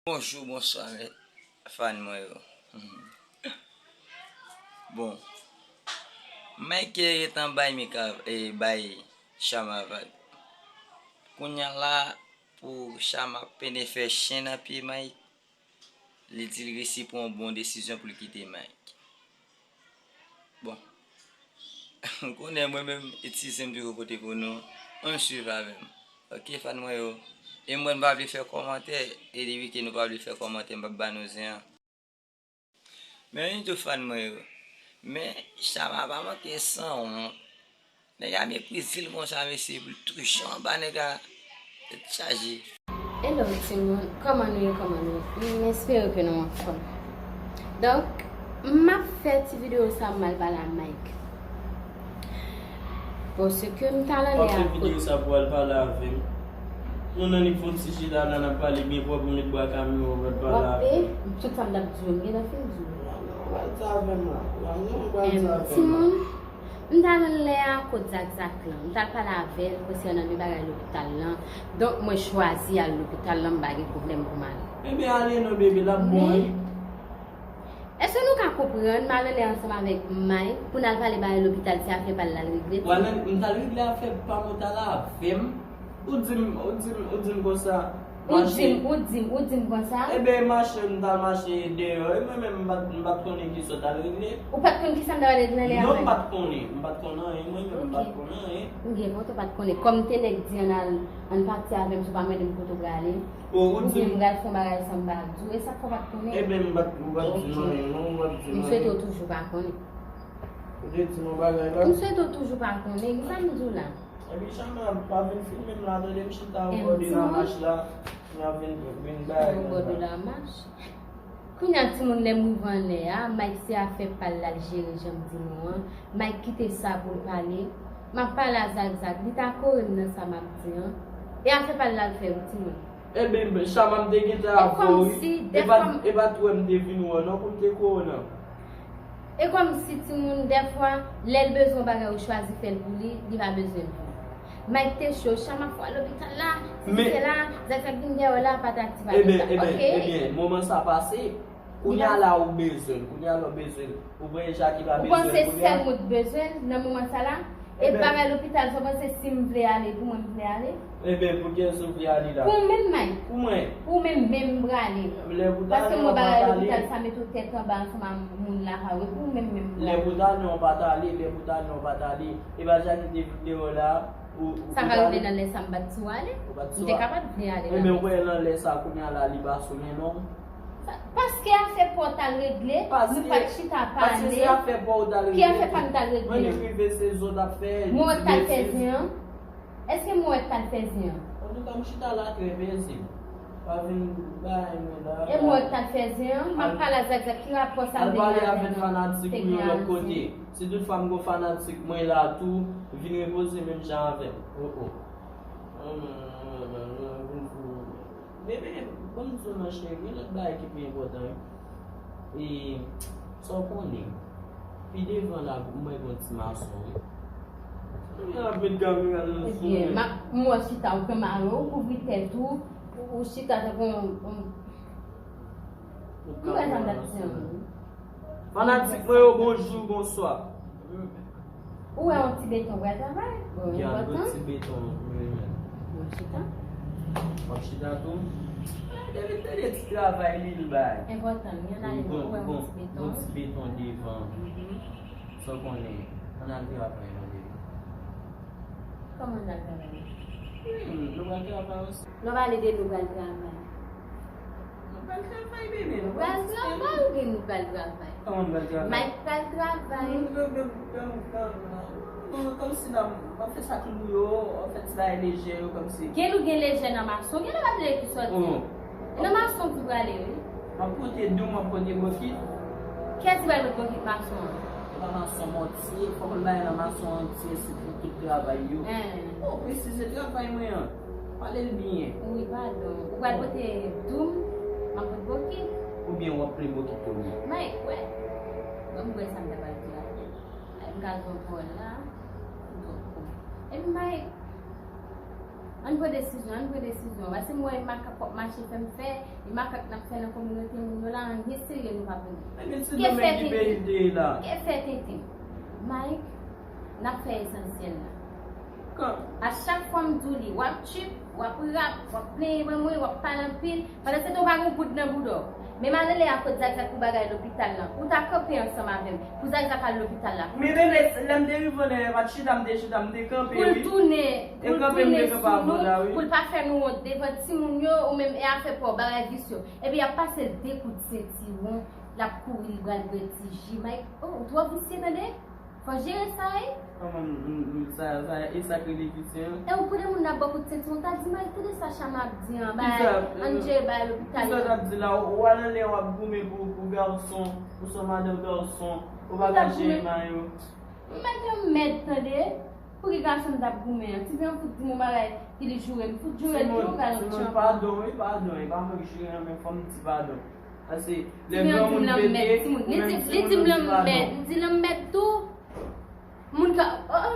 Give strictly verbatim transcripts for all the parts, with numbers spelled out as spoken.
Bonjou, bonswa, fan mwen yo. Bon, Mike gentan bay Mika, e bay Chama vag. Kounye a la, pou Chama peine fè chen nan pye Mike, li di li resi pran yon bon desizyon pou l kite Mike. Bon, m konnen mwen menm, etize m toujou pote pou nou, ann swiv avè m. Ok, fan mwen yo. E mwen, m pa vle fè kòmantè, e depi ke nou pa vle fè kòmantè, m p ap ba nou zen an. Men anyway tou, fan mwen yo. Men Chama pa manke sanwont. Nèg la meprize l konsa, mesye, pou l touche anba nèg la, tèt chaje. Hello timoun, kòman nou ye, kòman nou ye? M espere ke nou anfòm. Donk, m ap fè ti videyo sa pou m al pale a Mike. Paske m ta nan lè a kote. W ap fè videyo sa pou w al pale avè m? Nou nan nivo ti chita la, n ap pale byen pwòp, ou met bwa kamyon, ou al pale avè m. Tout sa m t ap di w, m gentan fin di w. Ou pral di avè m la. Ou pral di avè m la. Timoun, m t al nan lè a kot Zakzak lan. M t al pale avè l konsènan de bagay lopital lan. Donk, mwen chwazi al lopital lan, m pa gen pwoblèm pou m ale. Ebyen, ale non, bebe, l ap bon, wi. Èske nou ka konprann m al anlè ansanm avèk Mike pou n al pale bagay lopital, se afè pa l l al regle? Wè, men m t al regle afè pa m, ou t al avè m. Ou di m, ou di m, ou di m konsa. Ou di m, ou di m, ou di m konsa? Ebyen, mache, m t al mache deyò, e mwen menm, m pa t, m pa t konnen kisa w t al regle. Ou pa t konn kisa m t al regle anlè a Mike? Non, m pa t konnen, m pa t konn anyen, mwen menm, m pa t konn anyen. Byen, bon, ou pa t konnen. Kòm te nèg di ann al, ann pati avè m, si w pa mande m kote w prale. Ou di m pral fè yon bagay sa m pa di w, e sa k fè w pa t konnen? Ebyen, m pa t, ou pa t di m anyen, non, ou pa t di m anyen. M swete w toujou pa konnen. Ou te di m yon bagay la? M swete w toujou pa konnen, ki sa m di w la? Epi Chama, pa vin filme m la, tande, m chita o bò de lamach la, m ap vin, vin bay nou. O bò de lamach? Kounye a, timoun, lè m rive anlè a, Mike se afè pa l l al jere, jan m di nou an. Mike kite sa pou l pale. M ap pale a Zakzak, li ta kore m nan sa m ap di an. E afè pa l l al fè wi, timoun. Ebyen, Chama, m te gentan avè w, wi. E pa, e pa tou wè m te vin wè w non, pou m te kore w nan. E kòmsi timoun, dèfwa, lè l bezwen yon bagay, ou chwazi fè l pou li, li pa bezwen l pou ou. Mike te cho, Chama fò al lopital la, sesi sela, Zakzak vin dèyè w la, patati patata. Ebyen, ebyen, ebyen, moman sa pase. Kounye a la ou bezwen l, kounye a la ou bezwen l. Ou wè Jackie pa bezwen l kounye a. Ou panse sèl mwen k bezwen l nan moman sa la? E bagay lopital sa, ou panse si m vle ale, pou mwen m vle ale? Ebyen, pou kiyès ou vle ale la? Pou ou menm, Mike. Pou mwen? Pou ou menm menm m prale. Paske mwen bagay lopital sa mete w tèt anba ansanm ak moun lakay ou, e pou ou menm menm m prale. Lè pou ta non, ou pa t ale, lè pou ta non, ou pa t ale. E pa Jackie te vin deyò la, ou, ou te ale? Sa ka rive nan lè sa m pa t di w ale? Ou pa t di w ale? M te kapab vle ale nan lè sa. Ebyen, ou wè nan lè sa, kounye a la, li pa sou men non. Paske afè pa w t al regle, nou pa t chita pale. Paske se afè pa w t al regle. Ki afè pa m t al regle? Mwen li rive se zo t ap fè. Mwen wè w t al fè zen an. Èske mwen wè w t al fè zen an? Antouka, m chita la trè pezib. Pa vin bay mwen la. E mwen wè w t al fè zen an? M ap pale a Zakzak, ki rapò sa l te gen avè m? Al pale avèk fanatik ou yo lòt kote. Si toutfwa m gon fanatik mwen la tou, vin repoze menm jan avè m. Oh, oh. Bebe, ban m di w non, cheri, gen lòt bagay ki pi enpòtan, wi. E, sa w konnen, pi devan la, mwen gon ti mason, wi. Kounye a l ap met kamera nan sou mwen. Ebyen, m ap, m wè w chita, ou fè mare, ou kouvri tèt ou, ou, ou chita tankou yon, yon, ou wè sa m t ap di an. Fanatik mwen yo, bonjou, bonswa. Ou wè yon ti beton pral travay? Bon, enpòtan. Yon ti beton, wi, men. Bon, chita. W ap chita tou? Eh, depi m tande ti travay li, li bay. Enpòtan, wi, ann ale, ou wè yon ti beton. Yon ti beton devan. Sa w konnen, ann al travay, non, bebe. Kòman ann al travay? Hmm, nou pral travay ansanm. Nou pale de nou pral travay. Nou pral travay, bebe, nou pral travay. Pral travay oubyen nou pral travay? Kòman nou pral travay? Mike pral travay. Kòmsi la, m ap fè sa klou yo, m ap fè ti bagay lejè yo, kòmsi. Gen nou gen lejè nan mason, gen lè pa t lè ki sòti. Nan mason ou prale, wi. M ap pote doum, m ap pote bokit. Kiyès ki pral pote bokit mason an? E pa mason, mòtye. Fòk l bay nan mason an, ti ensi pou tout travay yo. Oh, presize travay mwen an. Pale l byen. Wi, padon. Ou pral pote doum, m ap pote bokit. Oubyen w ap plen bokit pou mwen? Mike, wè. Ban m wè sa m ta pral di a. Ay, m ka zon kò la. Epi Mike, Ann pran desizyon, ann pran desizyon. Paske m wè e makak w ap mache fè m fè, e makak n ap fè nan kominote moun yo la, anyen serye nou pa konnen. Ebyen, se nan men ki peyi m te ye la. Ke fè tenten? Mike, n ap fè esansyèl la. A chak fwa m di w li, w ap trip, w ap rap, w ap plenyen ban mwen, w ap pale anpil. Pandan se tan w pa gen goud nan bouda w. Men m al rele a kot Zakzak pou bagay lopital lan. Ou ta kanpe ansanm avè m pou Zakzak al lopital la. Men bebe, lè m te rive anlè, pa t chita, m te chita, m te kanpe, wi. Pou l tounen, pou l tounen sou nou, pou l pa fè nou wont devan timoun yo, ou menm e afè pa w, bagay visye. Epi y ap pase l de kout sentiwon, l ap kouri, l pral bwè ti ji. Mike, oh, ou twò visye, tande? Fò jere sa, wi. Kòman m, m, m, sa, sa, e sa k rele visye an? E ou konnen moun nan ap ba w kout sentiwon, ta di, Mike, tande sa Chama ap di an, bay, ann jere bay lopital yo. Kisa w t ap di la? Ou al anlè, w ap goumen pou, pou gason, ou se madan gason, ou pa ka jere mayo. Mike yon mèd, tande. Pou ki gason m t ap goumen an? Ti fi an fout di m yon bagay ki li joure m, fout joure l tou, gason tchanpan. Padon, wi, padon, e pa mwen k joure an, men fò m di padon. Paske lè granmoun pete, ou menm timoun ou di padon. Li di m lanmèd tou. Moun ka, oh, oh.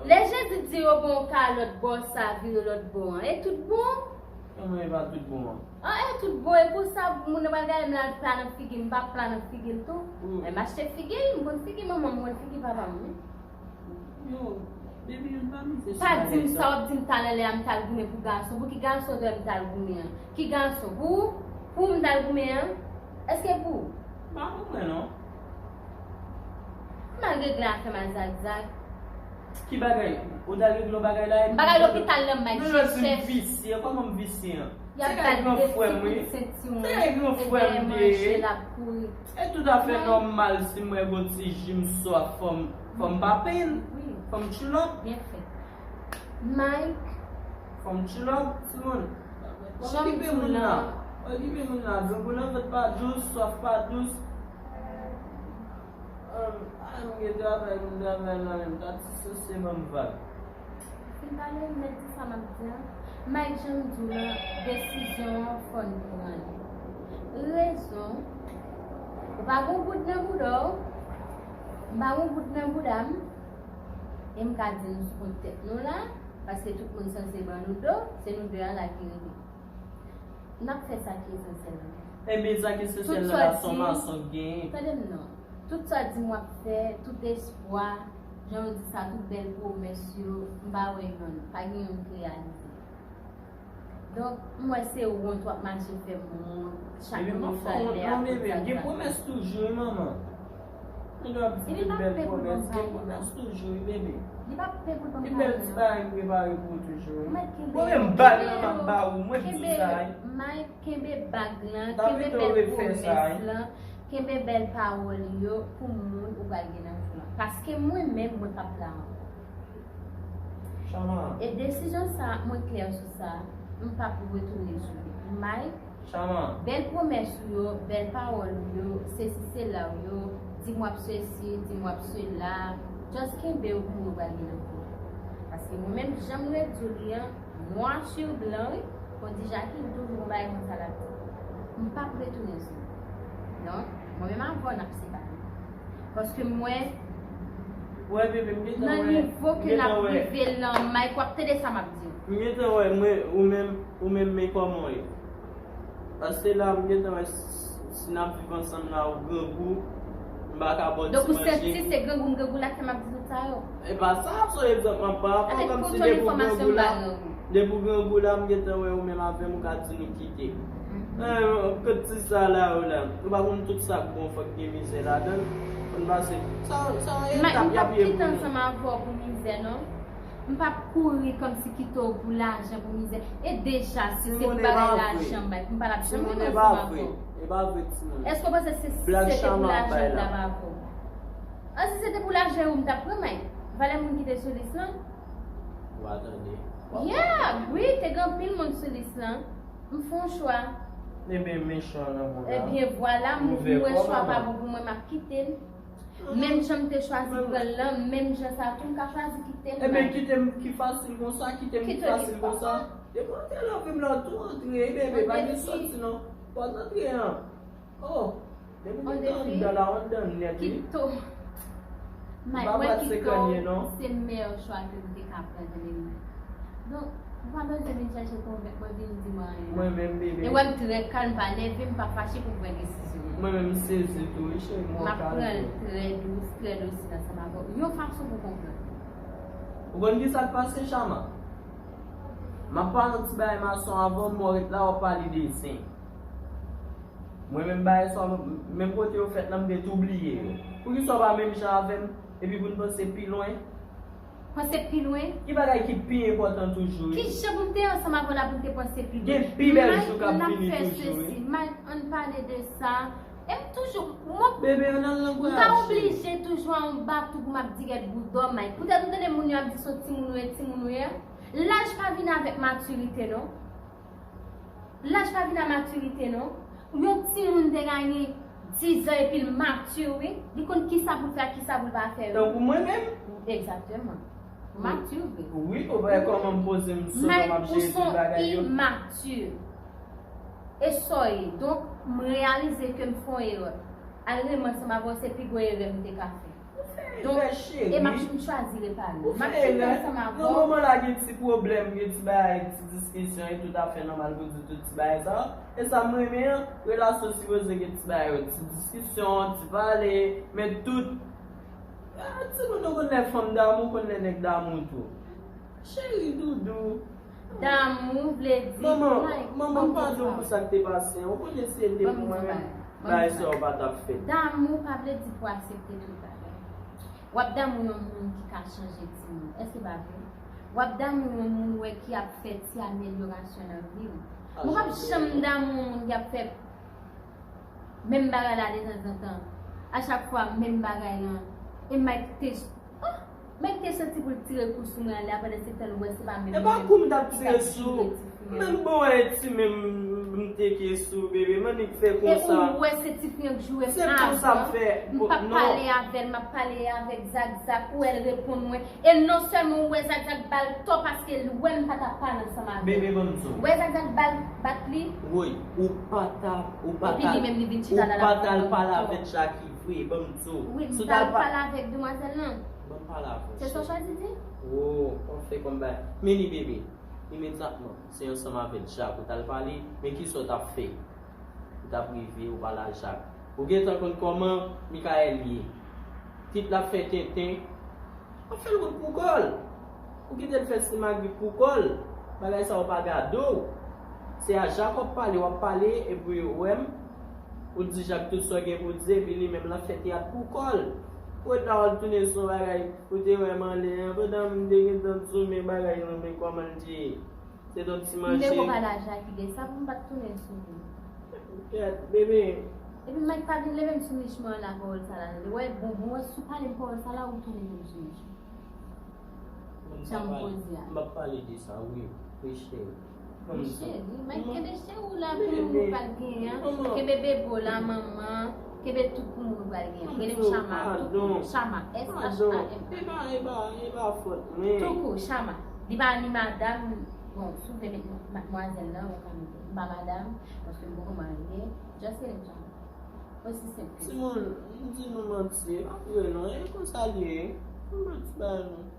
Lè Jezi di yo bon kalòt bò sa, vire lòt bò an. E tout bon? Kòman e pa tout bon an? Ah, e tout bon. E konsa, moun nan pral gade m la, l pla nan figi m, m pa pla nan figi l tou. Men m achte figi l, m konn figi manman m, m konn figi papa m, wi. Yo, baby, ann pa mize sou bagay sa. Pa di m sa w ap di m t al anlè a, m t al goumen pou gason. Pou ki gason w te wè m t al goumen an? Ki gason? Pou ou? Pou ou m t al goumen an? Èske pou ou? M pa konprann, non. M al regle afè m a Zakzak. Ki bagay? Ou t al regle yon bagay la, epi bagay lopital lan, Mike, chèf. Visye, kòman m visye an? Y ap ba l de ti kout sentiwon, e dèyè manje l ap kouri. E tout afè nòmal, si m wè gon ti ji m swaf, fò m, fò m pape l. Wi. Fò m tchilòp. Byen fèt. Mike. Fò m tchilòp, timoun. Okipe moun la. Okipe moun la. Grangou nan vant pa dous, swaf pa dous. An, an, m gen travay, m travay la menm. Tati sosye ban m vag. Fin pale, m mèt di sa m ap di a. Mike, jan m di w lan, desizyon an fò n pran li. Rezon, ou pa gon goud nan bouda w, m pa gon goud nan bouda m, e m ka di nou sou kont tèt nou la, paske tout moun sanse ban nou do, se nou de a la ki rete. N ap fè sa ki esansyèl la. Ebyen, sa ki esansyèl la, la, se yon mason k genyen. Tande m non. Tout sa w di m w ap fè, tout espwa, jan w di sa, tout bèl pwomès yo, m pa wè yonn, pa gen yonn ki reyalize. Donk, m wè se wont w ap mache fè m wont, chak moun yo pral lè a pou sa. Ebyen, m ap fè w wont non, bebe, gen pwomès toujou, wi, manman. Mwen dwe ap di tout bèl pwomès, gen pwomès toujou, wi, bebe. Li p ap pè pou l ban m kado. Gen bèl ti bagay m prepare pou ou toujou, wi. Mwen menm bag lan m ap ba ou, mwen di sa, wi. Mike, kenbe bag lan, kenbe bèl pwomès lan, kenbe bèl pawòl yo pou moun ou pral gen nan vi w lan. Paske mwen menm, mwen p ap la ankò. Chama. E desizyon sa, mwen klè sou sa, m p ap retounen sou li. Mike, Chama. Bèl pwomès ou yo, bèl pawòl ou yo, sesi sela ou yo, di m w ap sesi, di m w ap sela, just kenbe yo pou moun ou pral gen nan vi w. Paske mwen menm, jan m ret di w li an, nwa sur blan, wi, kon di Jackie, m toujou gon bagay konsa l ap di. M p ap retounen sou li. Donk, mwen menm avè w n ap separe. Paske m wè, nan nivo ke n ap rive lan, Mike, w ap tande sa m ap di w. M gentan wè, mwen, ou menm, ou menm, men kòman w ye. Paske la, m gentan wè, si, si n ap viv ansanm la, ou grangou, m pa ka ba w ti manje. Donk, ou santi se grangou m grangou la k fè m ap di tout sa yo? E pa sa, se egzanp m ap ba w, kòmsi depi w grangou la, depi w grangou la, m gentan wè ou menm avè m, ou ka di nou kite. Kot ti sa la yo la. Ou pa konn tout sa k bon fòk gen mizè ladan l. Konn pase. Sa, sa yon etap y ap ye pou nou. Mike, m p ap kite ansanm avè w pou mizè, non. M p ap kouri kòmsi kite w pou lajan, pou mizè. E deja, si se pou bagay lajan, Mike, m pa t ap janm rete ansanm avè w. E pa vre, timoun. Èske w panse se, se te pou lajan m t ap avè w? An, si se te pou lajan, ou m t ap pran, Mike. Valè moun ki te sou lis lan? Ou pa tande. Yeah, wi, te gen anpil moun sou lis lan. M fè yon chwa. Ebyen, men chwa w nan men w la. Ebyen, vwala, m wè chwa pa bon pou mwen, m ap kite l. Menm jan m te chwazi pran l lan, menm jan sa tou, m ka chwazi kite l. Ebyen, kite m ki fasil konsa, kite m ki fasil konsa. Depi w antre nan vi m la, ou tou antre, wi, bebe, pa gen sòti non. Pòt antre an. Oh, depi w te anndan la, w anndan nèt, wi. Kito. Mike, wè kito, se meyè chwa ke m te ka pran, tande m. Donk, Ou pa bezwen vin chèche konvèk mwen, vin di mwen anyen. Mwen menm, bebe. E wè m trè kalm, pa nève m, pa fache pou m pran desizyon. Mwen menm m sezi tou, wi, cheri, mwen kalme. M ap pran l trè dous, trè dosil ansanm avè w. Yon fason pou konprann. Ou konn ki sa k pase, Chama? M ap pale yon ti bagay mason avan, mwen ret la, w ap pale de zen. Mwen menm bagay sa, menm kote yo fèt lan, m te tou bliye yo. Poukisa w pa menm jan avè m, epi pou n panse pi lwen? Panse pi lwen. Ki bagay ki pi enpòtan toujou wi? Ki jan pou m te ansanm avè w la pou m te panse pi lwen? Gen pi bèl jou k ap vini toujou wi. Mike, ann pale de sa. E m toujou, mwen, Bebe, ann al nan m pa vwayaj, cheri. Oblije toujou anba tou pou m ap dirèk boudò, Mike. Poutèt ou tande moun yo ap di se yon timoun ou ye, timoun ou ye. Laj pa vin avèk matirite, non. Laj pa vin a matirite, non. Yon timoun te ka gen diz an epi l mati, wi. Li konn kisa pou l fè ak kisa pou l pa fè, wi. Tankou mwen menm. Egzakteman. Ou mati, wi. Wi, ou pa wè kòman m poze m sou kòman m ap jere tout bagay yo. Mike, ou se yon imati. E sa w ye. Donk, m reyalize ke m fè yon erè. Al renmen ansanm avè w, se pi gwo erè m te ka fè. Donk, e m ap m chwazi repare. M ap kite ansanm avè w. Nan moman la gen ti pwoblèm, gen ti bagay, ti diskisyon, e tout afè nòmal pou di tout ti bagay sa yo. E sa m renmen an, relasyon sipoze gen ti bagay yo, ti diskisyon, ti pale, men tout. Ah, timoun yo konn lè fanm damou, konn lè nèg damou tou. Cheri doudou. Damou vle di. Manman, manman, padon pou sa k te pase an. Ou konnen si se te pou mwen menm, bagay sa yo pa t ap fèt. Damou pa vle di pou aksepte tout bagay. W ap damou yon moun ki ka chanje timoun. Èske pa vre? W ap damou yon moun wè ki ap fè ti amelyorasyon nan vi w. Mwen p ap janm damou yon moun ki ap fè menm bagay la detanzantan. A chak fwa menm bagay lan. E Mike te Oh! Mike te santi pou l tire kou sou mwen anlè a pandan se tan l wè se pa menm mwen menm. E pa kou m t ap tire sou ou. Menm bon wè ti men m te ke sou bebe m annik fè konsa. E ou wè se ti fi an k joure m avan. M p ap pale avè l, m ap pale avèk Zakzak, ou wè l reponn mwen. E non sèlman ou wè Zakzak ba l tò paske l wè m pa t ap pale ansanm avè l. Bebe ban m di w. Ou wè Zakzak ba l bat li. Woy, ou pa t ap, ou pa t al, ou pa t al pale avèk Jackie vre, ban m di w. Wi, m t al pale avèk demwazèl lan. Ban m pale avè w. Se sa w chwazi di? Oh, w ap fè kòm bagay. Men li bebe. Imedyatman, se ansanm avèk Jak ou t al pale, men kisa w t ap fè? Ou t ap rive, ou pale a Jak. Ou gentan konn kòman Mikaèl ye. Kit l ap fè tenten, w ap fè l wout pou kò l. Ou kite l fè simagrip pou kò l. Bagay sa yo pa gade w. Se a Jak w ap pale, w ap pale, epi ou wè m. Ou di Jak tout sa w gen pou di, epi li menm l ap fè teyat pou kò l. Ou ret la w al tounen sou bagay, ou te wè m anlè an, pandan m te gentan zoumen bagay lan, men kòman l te ye. Se t on ti manje. M te ko pale a Jackie de sa pou m pa t tounen sou li. Kèt, bebe. Epi Mike pa vin leve m sou mich mwen an la pawòl sa la, tande. Wè, bon, bon, wè, si w pale m pawòl sa la, ou tounen menm sou mich mwen. Jan m poze a. M p ap pale de sa, wi, wi, cheri. Wi, cheri, men kenbe cheri w la pou moun ou pral genyen an. Kenbe bebe w la, manman. Kenbe tout pou moun ou pral genyen an. Rele m Chama, toukou, Chama, S H A M A. E pa, e pa, e pa fòt mwen. Toukou, Chama. Li pa ni madanm, bon, si w vle met madmwazèl lan, ou ka mete. M pa madanm, paske m poko marye. Just rele m Chama. Osi senp ke sa. Timoun, m di nou manti, e pa vre non, e konsa l ye. M pa ti bay non.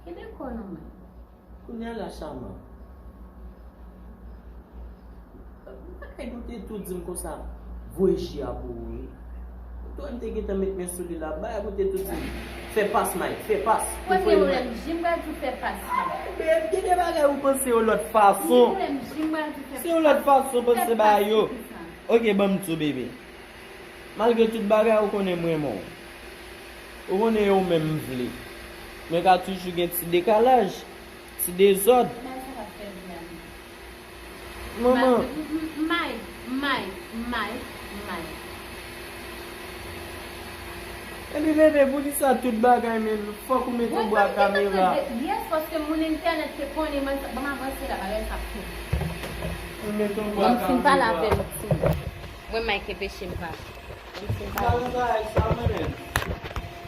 Kenbe kò w non, mwen. Kounye a la Chama. Bagay nou te tou di m konsa, voye chi a pou ou wi. Ou t wè m te gentan met men sou li la, bagay nou te tou di m, fè pas Mike, fè pas. Premye moun m jim pral di w fè pas Mike. Bebe, gen de bagay ou panse yon lòt fason. Se yon lòt fason panse bagay yo. Ok, ban m di w bebe. Malgre tout bagay, ou konnen m renmen w. Ou konnen e ou menm m vle. Men ka toujou gen ti dekalaj, ti dezòd. Bagay sa p ap fè byen. Manman. May, may, may, may. Epi bebe, poukisa tout bagay menm fòk ou mete bwa kamera? Yes, paske moun entènèt te konnen mwen, ban m avanse la, bagay sa ap fini. Ou mete yon bwa kamera. Ban m fin pale avè l ti. Mwen Mike enpeche m pale. Mwen fin pale. Pale bagay sa mwen menm.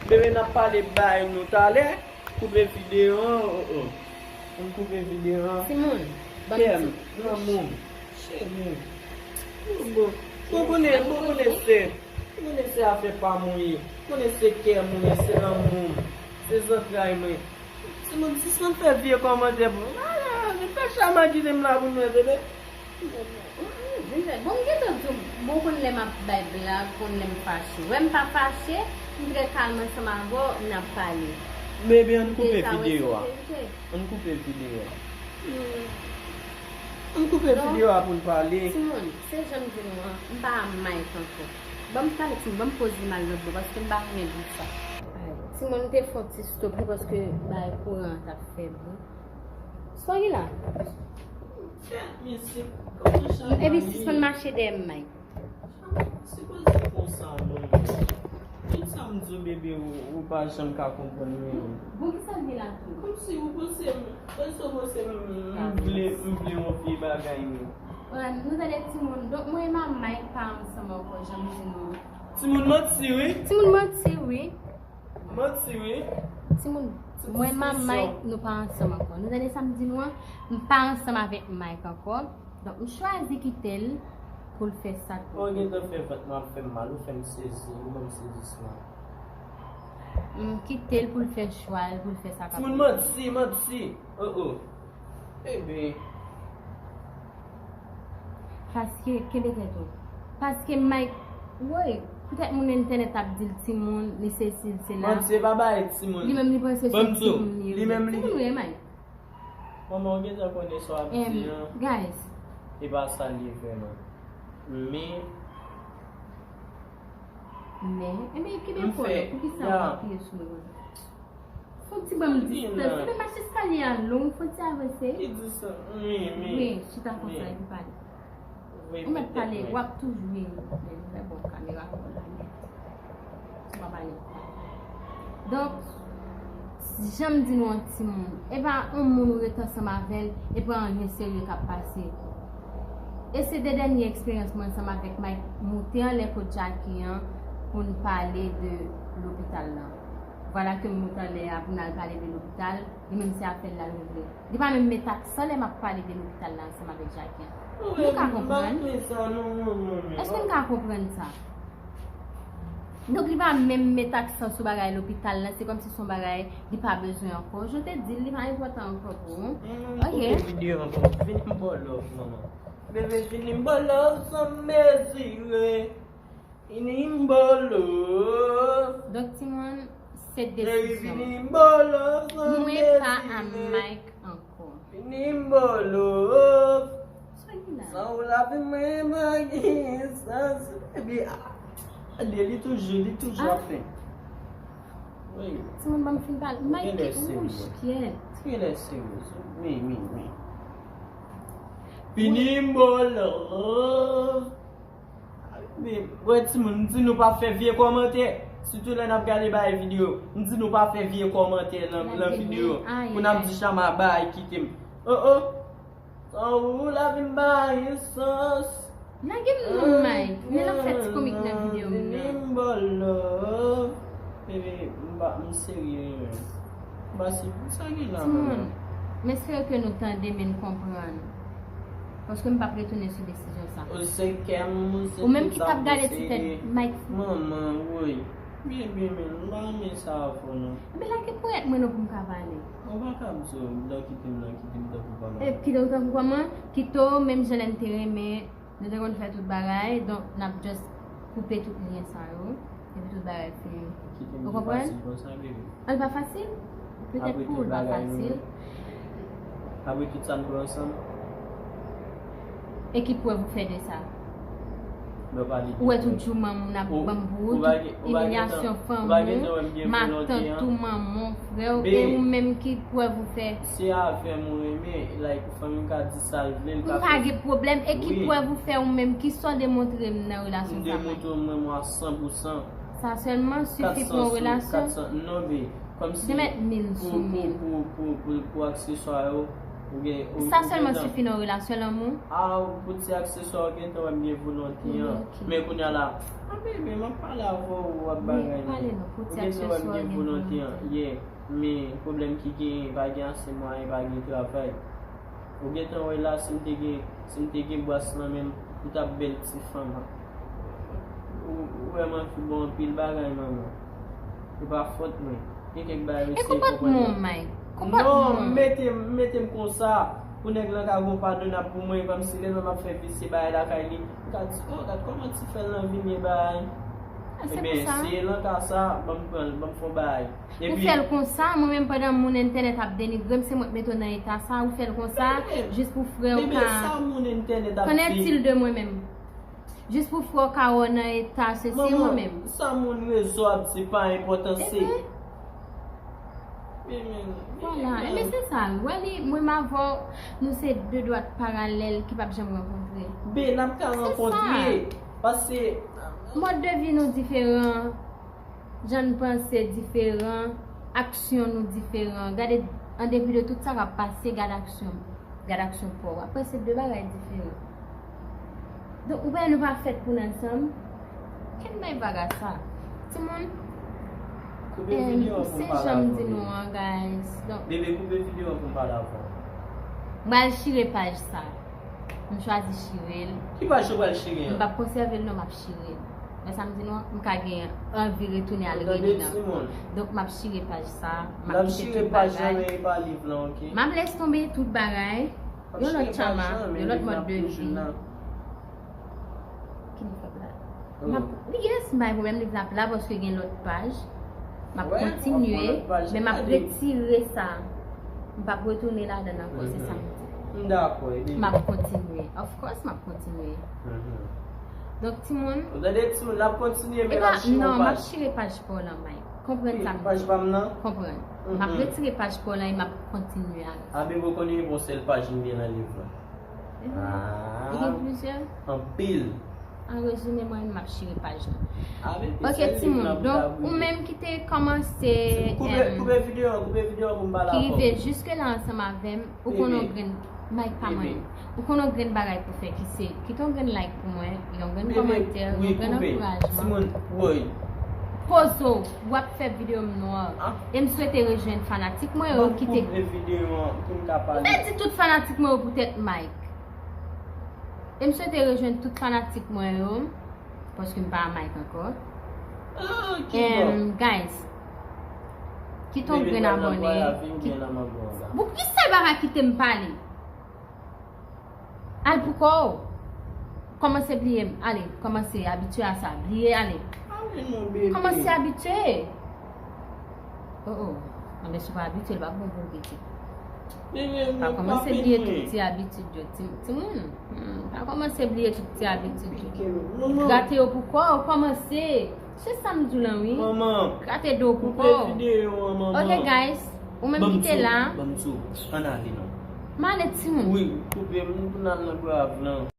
Bebe n ap pale bay nou talè. Koupe videyo an, oh oh. Ann koupe videyo an. Timoun, ban m di. Kè m, granmoun, cheri. Bon, bon, bon konnen, bon konnen se, bon konnen se afè pa m ou ye. Konnen se kè m ou ye, se lanmou m, se zantray mwen. Moun sispann fè vye kòmantè pou mwen. Ala, li fè chama kite m la pou mwen, tande. Bon, m gentan di w, bon, konn lè m ap bay blag, konn lè m fache. Wè m pa fache, m trè kalm ansanm avè w, n ap pale. Bebe, ann koupe videyo a. Ann koupe videyo a. Ann koupe videyo a pou n pale. Timoun, se jan m di nou an, m pa a Mike ankò. Ban m pale timoun, ban m poze m al lòt bò, paske m pa renmen di sa. Timoun, m te fè yon ti stop li paske bay kouran an t ap fèb wi. Sa w gen la? Epi sispann mache dèyè m, Mike. Sipoze konsa non. Tout sa m di w bebe ou pa janm ka konprann mwen. Bon kisa l gen la tou? Kòmsi ou panse m, panse w panse m vle m vle yon vye bagay men. Nou tande timoun. Donk mwen e manman Mike pa ansanm ankò, jan m di nou. Timoun manti wi. Timoun manti wi. Manti wi. Timoun, mwen manman Mike nou pa ansanm ankò. Nou tande sa m di nou an? M pa ansanm avèk Mike ankò. Donk m chwazi kite l pou l fè sa k pou l. Ou gentan fè vant mwen ap fè m mal, ou fè m sezi, ou ban m sezisman. M kite l pou l fè chwa l, pou l fè sa k ap pou l. Timoun manti, manti. Oh oh. Bebe. Paske, kenbe tèt ou. Paske Mike, woy, poutèt moun entènèt ap di l timoun, li sesi, li sela. Manti, e pa bagay timoun. Li menm li panse se timoun li ye. Li menm li. Timoun ou ye, Mike? Manman, ou gentan konnen sa w ap di an. Guys. E pa sa l ye vrèman. Men. Men, ebyen, kenbe kò w, poukisa w apiye sou mwen konsa? Fon ti ban m distans. Ebyen, mach eskalye a long, fon ti avanse. Ki distans? Wi, wi. Wi, chita konsa epi pale. Ou mèt pale, w ap toujou wi. Men, bon, kamera pa w la. Ou pa pale. Donk, jan m di nou an timoun, e pa yon moun ou ret ansanm avè l, e pa anyen serye k ap pase. E se de dènye eksperyans mwen ansanm avèk Mike moute anlè kot Jackie an pou n pale de lopital la. Vwala ke m moute anlè a pou n al pale de lopital, li menm se afè l l al regle. Li pa menm met aksan lè m ap pale de lopital la ansanm avèk Jackie an. Nou ka konprann? Èske n ka konprann sa? Donk li pa menm met aksan sou bagay lopital la, se kòmsi se yon bagay li pa bezwen ankò. Je te di l, li pa enpòtan ankò pou ou. Ok. Koupe videyo an pou mwen. Vini m ba w love, manman. Bebe, vini m ba w love san mezire. Vini m ba w love. Donk timoun, se desizyon. Vini m ba w love san mezire. Mwen pa a Mike ankò. Vini m ba w love. Sa ki la? San ou lavi mwen pa gen sans. Epi, ah, gade, li toujou, li toujou ap fè. Wi. Timoun, ban m fin pale. Mike ki wouj, kyèt. Ou genlè serye. Wi, wi, wi. Vini m ba w love. Men, wè timoun, m di nou pa fè vye kòmantè. Sitou lè n ap gade bagay videyo. M di nou pa fè vye kòmantè nan, nan videyo. Pou n ap di chama bay kite m. Oh, oh. San ou lavi m pa gen sans. Lage m non, Mike. Men l ap fè ti komik nan videyo m nan. Vini m ba w love. Bebe, m pa, m serye wi. M pa si, sa gen la manman. M espere ke nou tande men n konprann. Paske m p ap retounen sou desizyon sa. Ou se kè m, ou se tout sa m posede. Ou menm ki t ap gade ti tèt Mike. Manman, woy. Bebe, men m pa renmen sa avè w non. Ebyen lage ponyèt mwen non pou m ka pale. Ou pa ka ap di w, dan kite m, dan kite m, tankou kòman. E kite w tankou kòman? Kite w menm jan lè n te renmen. Nou te konn fè tout bagay, donk n ap just koupe tout lyen sa yo, epi tout bagay fini. Ou konprann? Li pa fasil konsa, bebe. An, li pa fasil? Petèt pou ou l pa fasil. Apre tout sa n pran ansanm. E ki prèv ou fè de sa? Ou wè tout jou manman w ap ban m bout, imilyasyon fanmi w, matant ou, manman w, frè w, e ou menm ki prèv ou fè? Se avè m ou renmen, like, fanmi m ka di sa l vle, l ka fè. M pa gen pwoblèm, e ki prèv ou fè ou menm, kisa w demontre m nan relasyon sa? M demontre w m renmen w a san pou san. Sa sèlman sifi pou yon relasyon? Kat san sou kat san, non, bebe. Kòmsi pou, pou, pou, pou, pou akseswa yo, ou gen, ou, sa sèlman sifi nan yon relasyon lanmou? A, pou ti akseswa, ou gentan wè m gen volonte an. Men kounye a la, a bebe, m ap pale avè w, w ap bagay men. Ou gentan wè m gen volonte an, yeah. Men pwoblèm ki genyen, pa gen ase mwayen, pa gen travay. Ou gentan wè la, si m te gen, si m te gen bras nan men m, ou t ap bèl ti fanm. Ou, ou wè m anvi ba w anpil bagay, manman. E pa fòt mwen. Gen kèk bagay mesye konprann. E konpòtman w, Mike. Konpòtman. Non, m mete m, m mete m konsa. Pou nèg lan ka gon padonab pou mwen, kòmsi lè m ap fè visye bagay lakay li, m ka di, oh, gad kòman ti frè l lan vin ye bagay. Ebyen, si e lan ka sa, ban m pran l, ban m fè yon bagay. Ou fè l konsa, mwen menm pandan moun entènèt ap denigre m, se mwen k mete w nan eta sa, ou fè l konsa, jis pou frè w ka. Bebe, sa moun entènèt ap di? Qu'en est-il de mwen menm? Jis pou frè w ka wè w nan eta sesi, mwen menm. Sa moun rezo ap di pa enpòtan, se. Vwala, ebyen se sa. Wè li, mwen m avè w, nou se de dwat paralèl ki p ap janm rankontre. Ben, n ap ka rankontre, paske mòd de vi nou diferan, jan n panse diferan, aksyon nou diferan. Gade, an depi de tout sa k ap pase, gade aksyon m. Gad aksyon pa w. Apre, se de bagay diferan. Donk, ou wè nou pa fèt pou n ansanm. Kenbe vaga sa. Timoun, koupe videyo an pou m pale avè w. Se jan m di nou an, guys. Donk, bebe, koupe videyo an pou m pale avè w. M pral chire paj sa. M chwazi chire l. Ki paj ou pral chire an? M p ap konsève l non, m ap chire l. Wè sa m di nou an, m ka gen anvi retounen al rele nan. Donk, m ap chire paj sa, m ap kite tout bagay. M ap lès tonbe tout bagay. Yon lòt chama, yon lòt mòd de vi. Ki liv ap la? M ap, yes, m pa gen pwoblèm, liv la ap la paske gen lòt paj. M ap kontinye, men m ap retire sa. M p ap retounen ladan l ankò, se sa m di. M dakò, e bebe. M ap kontinye. Of course, m ap kontinye. Donk, timoun. Ou tande, timoun, l ap kontinye, men l ap chire yon paj. Non, m ap chire paj pa w lan, Mike. Konprann sa m di. Paj pa m nan? Konprann. M ap retire paj pa w lan e m ap kontinye avè sa. A, bebe, ou konnen yon sèl paj m gen nan liv la. Li gen plizyè? Anpil. An rezime, mwen menm, m ap chire paj lan. Ok, timoun. Donk, ou menm ki te kòmanse, koupe videyo an, koupe videyo an pou m pale avè w. Ki rive jiske la ansanm avè m, ou konn yon grenn, Mike pa manyen. Ou konn yon grenn bagay pou fè ki se, kite yon grenn like pou mwen, yon grenn kòmantè, yon grenn ankourajman. Timoun, woy. Poze w, w ap fè videyo m nwa. E m swete rejwenn fanatik mwen yo ki te. Ban m koupe videyo an pou m ka pale. M te di tout fanatik mwen yo poutèt Mike. E m swete rejwenn tout fanatik mwen yo, paske m pa a Mike ankò. Guys, kite yon grenn abòne. Pou ki sa l pa ka kite m pale? Al pou kò w. Kòmanse bliye m. Ale, kòmanse abitye a sa. Bliye, ale. Kòmanse abitye. Oh, oh. Anben, si w pa abitye, l p ap bon pou w pitit. Pa kòmanse bliye tout ti abitid yo. Ti, timoun, hmm, pa kòmanse bliye tout ti abitid yo. Grate yo pou kò w, kòmanse. Se sa m di w lan, wi. Grate do w pou kò w. Ok, guys. Ou menm ki te la. Ban m tou. Ann ale non. M ale, timoun. Wi, koupe m, m al nan grav lan.